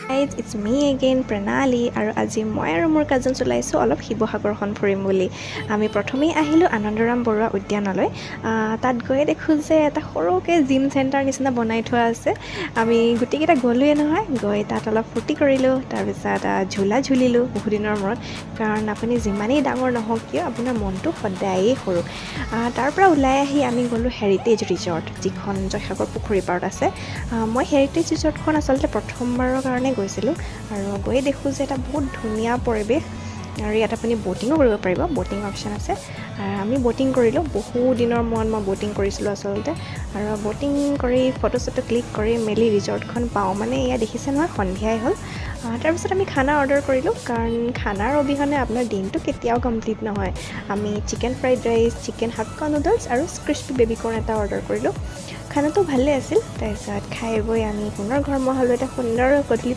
Guys, it's me again, Pranali. আৰু আজি মই আৰু মোৰ কাজিনছ ওলাইছোঁ অলপ শিৱসাগৰখন ফুৰিম বুলি। আমি প্ৰথমেই আহিলোঁ আনন্দৰাম বৰুৱা উদ্যানলৈ। তাত গৈয়ে দেখোঁ যে এটা সৰুকৈ জিম চেণ্টাৰ নিচিনা বনাই থোৱা আছে। আমি গোটেইকেইটা গ'লোৱে নহয়, গৈ তাত অলপ ফূৰ্তি কৰিলোঁ, তাৰপিছত ঝোলা ঝুলিলোঁ বহুদিনৰ মূৰত, কাৰণ আপুনি যিমানেই ডাঙৰ নহওক কিয়, আপোনাৰ মনটো সদায়েই সৰু। তাৰ পৰা ওলাই আহি আমি গ'লোঁ হেৰিটেজ ৰিজৰ্ট, যিখন জয়সাগৰ পুখুৰী পাৰত আছে। মই হেৰিটেজ ৰিজৰ্টখন আচলতে প্ৰথমবাৰৰ কাৰণে গৈছিলোঁ আৰু গৈয়ে দেখোঁ যে এটা বহুত ধুনীয়া পৰিৱেশ আৰু ইয়াত আপুনি ব'টিঙো কৰিব পাৰিব, ব'টিং অপশ্যন আছে। আমি ব'টিং কৰিলোঁ। বহু দিনৰ মূৰত মই ব'টিং কৰিছিলোঁ আচলতে। আৰু ব'টিং কৰি ফটো চটো ক্লিক কৰি মেলি ৰিজৰ্টখন পাওঁ মানে এয়া দেখিছে নহয়, সন্ধিয়াই হ'ল। তাৰপিছত আমি খানা অৰ্ডাৰ কৰিলোঁ, কাৰণ খানাৰ অবিহনে আপোনাৰ দিনটো কেতিয়াও কমপ্লিট নহয়। আমি chicken fried rice, chicken hakka noodles আৰু ক্ৰিস্পি বেবীকৰ্ণ এটা অৰ্ডাৰ কৰিলোঁ। খানাটো ভালেই আছিল। তাৰপিছত খাই বৈ আমি পুনৰ ঘৰমুৱা হ'লোঁ এটা সুন্দৰ গধূলি।